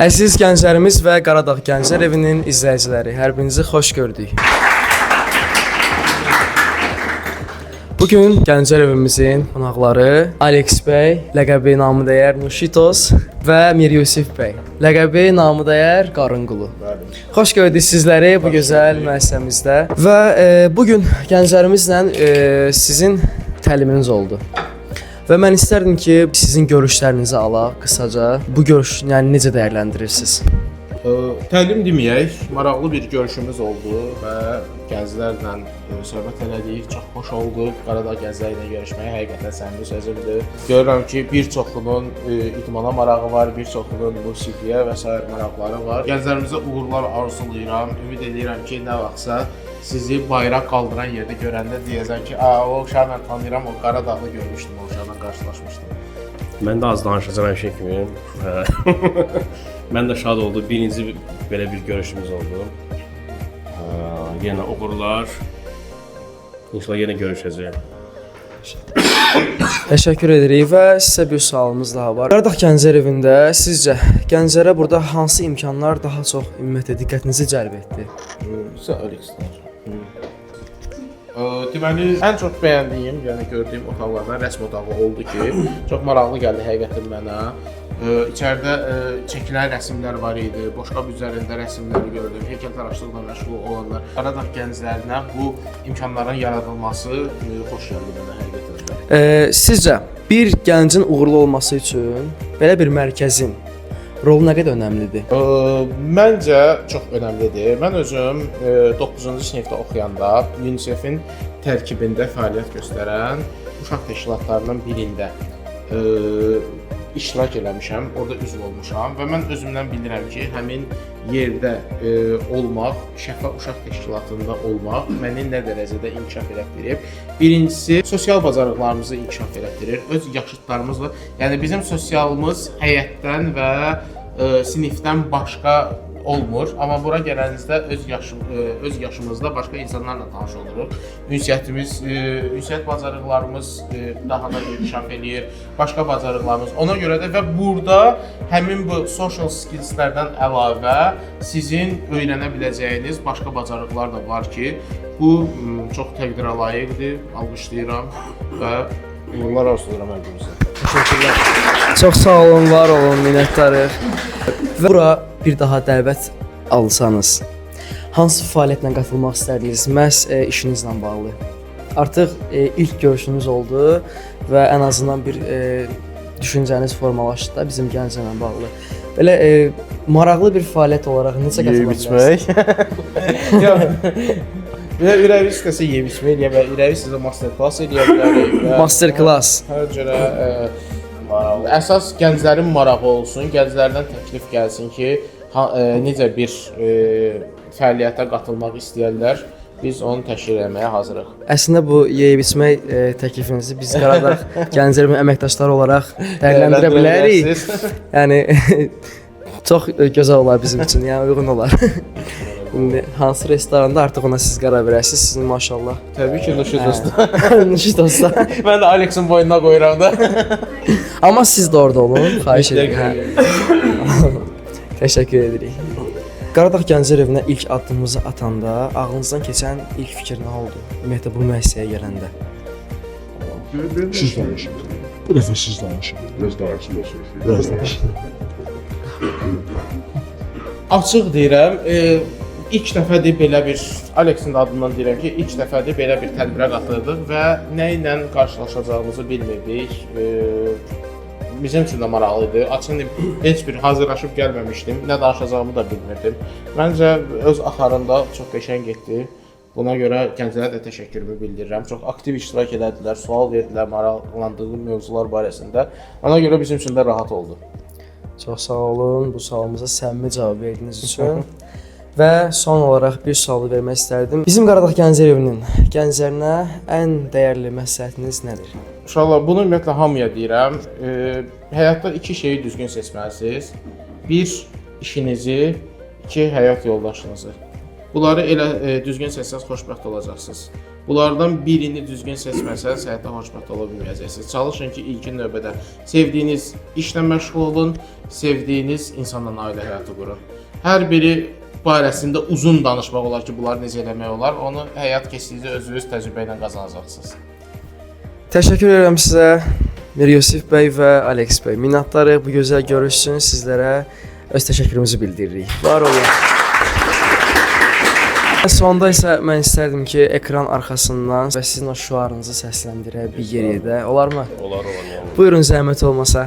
Əziz gənclərimiz və Qaradağ Gənclər Evinin izləyiciləri, hər birinizi xoş gördük. Bu gün Gənclər Evimizin qonaqları Alex bəy, ləqəbi namı dəyər Nuşitos və Mir Yusif bəy, ləqəbi namı dəyər Qarınqulu. Xoş gördük sizləri bu gözəl müəssisəmizdə və bu gün gənclərimizlə sizin təliminiz oldu. Və mən istərdim ki, sizin görüşlərinizi alaq qısaca. Bu görüş, yəni necə dəyərləndirirsiniz? Təlim deməyək, maraqlı bir görüşümüz oldu və gənclərlə söhbət elədik. Çox xoş oldu. Qaradağ gəncləri ilə görüşmək həqiqətən səmimi sözümdür. Görürəm ki, bir çoxunun idmana marağı var, bir çoxunun musiqiyə və sair maraqları var. Gənclərimizə uğurlar arzulayıram. Ümid edirəm ki, nə vaxtsa sizi bayraq qaldıran yerdə görəndə deyəcəm ki, "A, o uşağı mən tanıyıram, o Qaradağlı görmüşdüm, o uşaqla qarşılaşmışdım." Mən də az danışacağam həmişə kimi. Mən də şad oldum. Birinci belə bir görüşümüz oldu. Yenə uğurlar. İnşallah yenə görüşəcəyik. Təşəkkür edirik və sizə bir sualımız daha var. Qaradağ Gənclər Evində sizcə gənclərə burada hansı imkanlar daha çox ümumiyyətlə diqqətinizi cəlb etdi? Sən Alex danış. Deməli, ən çox bəyəndiyim, yəni gördüyüm otaqlardan rəsm otağı oldu ki, çox maraqlı gəldi həqiqətən mənə. İçəridə çəkilən rəsmlər var idi, boşqab üzərində rəsmləri gördüm, heykəltaraşlıqla məşğul olanlar. Qaradağ gənclərinə bu imkanların yaradılması xoş gəldi mənə həqiqətən də. Sizcə bir gəncin uğurlu olması üçün belə bir mərkəzin rolu nə qədər önəmlidir? Məncə çox önəmlidir. Mən özüm 9-cu sinifdə oxuyanda UNICEF-in tərkibində fəaliyyət göstərən uşaq təşkilatlarından birində iştirak eləmişəm, orada üzv olmuşam və mən özümdən bilirəm ki, həmin yerdə olmaq, Şəfa Uşaq Təşkilatında olmaq məni nə dərəcədə inkişaf elətdirib. Birincisi, sosial bacarıqlarımızı inkişaf elətdirir. Öz yaşıdlarımızla, yəni bizim sosialımız həyətdən və sinifdən başqa olmur, amma bura gələnizdə öz yaşımızda başqa insanlarla tanış oluruq. Ünsiyyətimiz, ünsiyyət bacarıqlarımız daha da inkişaf eləyir, başqa bacarıqlarımız. Ona görə də və burada həmin bu social skills-lərdən əlavə sizin öyrənə biləcəyiniz başqa bacarıqlar da var ki, bu çox təqdirə layiqdir. Alqışlayıram və uğurlar arzulayıram hər birinizə. Təşəkkürlər. Çox sağ olun, var olun, minnətdarıq. Və bura bir daha dəvət alsanız, hansı fəaliyyətlə qatılmaq istərdiniz? Məhz işinizlə bağlı. Artıq ilk görüşünüz oldu və ən azından bir düşüncəniz formalaşdı da bizim gənclərlə bağlı. Belə maraqlı bir fəaliyyət olaraq necə qatıla bilərsiniz? Yox. Bir ürəyi istəsə yeyib içmək eləyə bilər, ürəyi istəsə master class eləyə bilərik. Və Master class. Hər cürə maraqlı. Əsas gənclərin marağı olsun, gənclərdən təklif gəlsin ki, necə bir fəaliyyətə qatılmaq istəyirlər, biz onu təşkil etməyə hazırıq. Əslində bu yeyib içmək təklifinizi biz Qaradağ Gənclər Evinin əməkdaşları olaraq dəyərləndirə bilərik. Dəyərləndirə. Yəni çox gözəl olar bizim üçün, yəni uyğun olar. İndi hansı restoranda artıq ona siz qərar verərsiniz. Sizin maşallah. Təbii ki, Nuşi dostu. Nuşi dostlar. Mən də Alexin boynuna qoyuram da. Amma siz də orada olun, xahiş edirəm. Hə. Təşəkkür edirik. Qaradağ Gənclər Evinə ilk addımımızı atanda ağlınızdan keçən ilk fikir nə oldu? Ümumiyyətlə bu müəssisəyə gələndə. Siz danışın. Bu dəfə siz danışın. Biraz danışın olsun. Biraz danışın. Açıq deyirəm, ilk dəfədir belə bir Alexin də adından deyirəm ki, ilk dəfədir belə bir tədbirə qatıldıq və nə ilə qarşılaşacağımızı bilmirdik. Bizim üçün də maraqlı idi. Açığını deyim, heç bir hazırlaşıb gəlməmişdim. Nə danışacağımı da bilmirdim. Məncə öz axarında çox qəşəng getdi. Buna görə gənclərə də təşəkkürümü bildirirəm. Çox aktiv iştirak elədilər, sual verdilər maraqlandığı mövzular barəsində. Ona görə bizim üçün də rahat oldu. Çox sağ olun bu sualımıza səmimi cavab verdiyiniz üçün. Və son olaraq bir sualı vermək istərdim. Bizim Qaradağ Gənclər Evinin gənclərinə ən dəyərli məsləhətiniz nədir? Uşaqlar, bunu ümumiyyətlə hamıya deyirəm. Həyatda iki şeyi düzgün seçməlisiniz. Bir, işinizi, iki, həyat yoldaşınızı. Bunları elə düzgün seçsəniz xoşbəxt olacaqsınız. Bunlardan birini düzgün seçməsəniz həyatda xoşbəxt ola bilməyəcəksiniz. Çalışın ki, ilkin növbədə sevdiyiniz işlə məşğul olun, sevdiyiniz insanla ailə həyatı qurun. Hər biri barəsində uzun danışmaq olar ki, bunları necə eləmək olar, onu həyat keçdikcə özünüz təcrübə ilə qazanacaqsınız. Təşəkkür edirəm sizə Mir Yusif bəy və Alex bəy. Minnətdarıq bu gözəl görüş üçün sizlərə öz təşəkkürümüzü bildiririk. Var olun. Sonda isə mən istərdim ki, ekran arxasından və sizin o şüarınızı səsləndirək bir yerdə. Olarmı? Olar, olar. Yəni. Buyurun zəhmət olmasa.